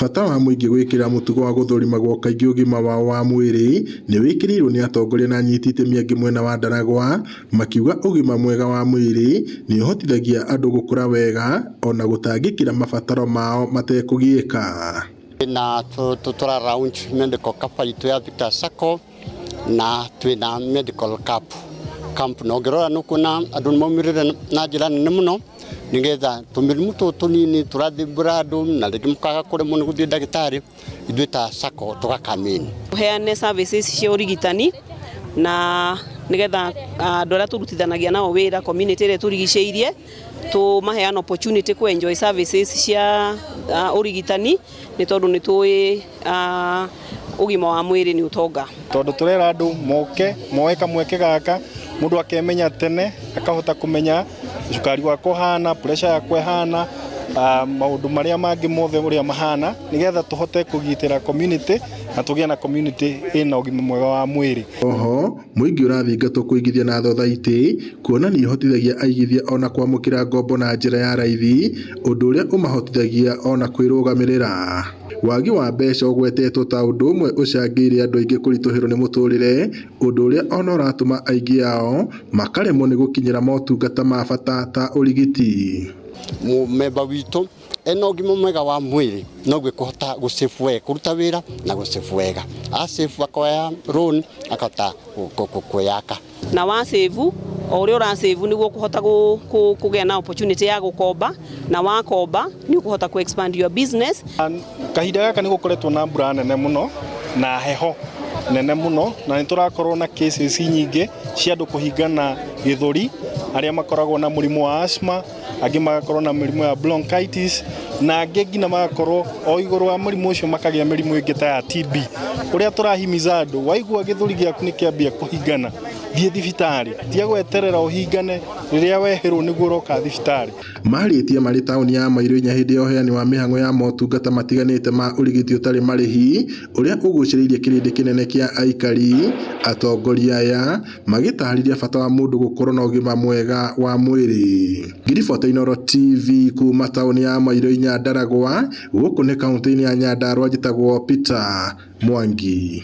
Bata wa mũingĩ gwĩkĩra mũtugo wa gũthũrimagwo kaingĩ ũgima wao wa mwĩrĩ nĩ wĩkĩrĩirwo nĩ atongoria na anyiti itemi angĩ mwena wa Ndaragwa, makiuga ũgima mwega wa mwĩrĩ nĩ ũhotithagia andũ gũkũra wega ona gũtangĩkĩra mabataro mao matekũgiĩka. Na tũra launch medical cover itũ ya Victor Sacco na twĩna medical camp na ũngĩrora nĩ ũkuona andũ nĩ maumĩrĩre na njĩra nene mũno nĩgetha tũmĩrimũ tũtũ tũnini tũrathumbũra andũ na rĩngĩ mũkaga kũremwo nĩ gũthiĩ ndagĩtarĩ, ithuĩ ta Sacco tũgakamĩni. Heane services cia ũrigitani na nĩgetha andũ arĩa tũrutithanagia nao wĩra community ĩrĩa tũrigicĩirie tũmaheana opportunity ku enjoy services cia ũrigitani nĩ tondũ nĩ tũĩ ũgima wa mwĩrĩ nĩ ũtonga. Tondũ tũrera andũ moke moe kamweke gaka, mũndũ akemenya tene akahota kũmenya cukari wakwa ũhana, pressure yakwa ĩhana, maũndũ marĩa mangĩ mothe ũrĩa mahana, nĩgetha tũhote kũgitĩra community na tũgĩe na community ĩna ũgima mwega wa mwĩrĩ. Oho mũingĩ ũrathingatwo kũigithia na thothaitĩ kuona nĩ ihotithagia aigithia ona kwamũkĩra ngombo na njĩra ya raithi, ũndũ ũrĩa ũmahotithagia ona kwĩrũgamĩrĩra. Wagi wa mbeca ũgwetetwo ta ũndũ ũmwe ũcangĩire andũ aingĩ kũritũhĩrwo nĩ mũtũrĩre, ũndũ ũrĩa ona ũratũma aingĩ ao makaremwo nĩ gũkinyĩra motungata ma bata ta ũrigiti. Mũmemba witũ ena ũgima mwega wa mwĩrĩ noguo ekũhota gũsave wega, kũruta wĩra na gũsave wega. Asave akoya loan akahota kwĩyaka. Na wa save o ũrĩa ũrasave nĩguo ũkũhota kũgĩa na opportunity ya gũkomba, na wakomba nĩ ũkũhota ku expand your business. Kahinda gaka nĩ gũkoretwo na mbura nene mũno na heho nene mũno, na nĩ tũrakorwo na cases nyingĩ cia andũ kũhingana gĩthũri, arĩa makoragwo na mũrimũ wa asthma, angĩ magakorwo na mĩrimũ ya bronchitis, na angĩ nginya magakorwo o igũrũ wa mũrimũ ũcio makagĩa mĩrimũ ĩngĩ ta ya TB. Ũrĩa tũrahimiza andũ, waigua gĩthũri gĩaku nĩ kĩambia kũhingana, thiĩ thibitarĩ, tiga gweterera ũhingane rĩrĩa weherwo nĩguo ũroka thibitarĩ. Marĩtie marĩ taũni ya Mairũ inya hĩndĩ ya ũheani wa mĩhang'o ya motungata matiganĩte ma ũrigiti ũtarĩ marĩhi ũrĩa ũgucĩrĩirie kĩrĩndĩ kĩnene kĩa aikari. Atongoria aya magĩtarĩria bata wa mũndũ gũkorwo na ũgima mwega wa mwĩrĩ. Ngiribota Inooro TV kuma taũni ya Mairũ inya Ndaragwa, gũkũ nĩ kaũntĩ-inĩ ya Nyandarua, njĩtagwo Peter Mwangi.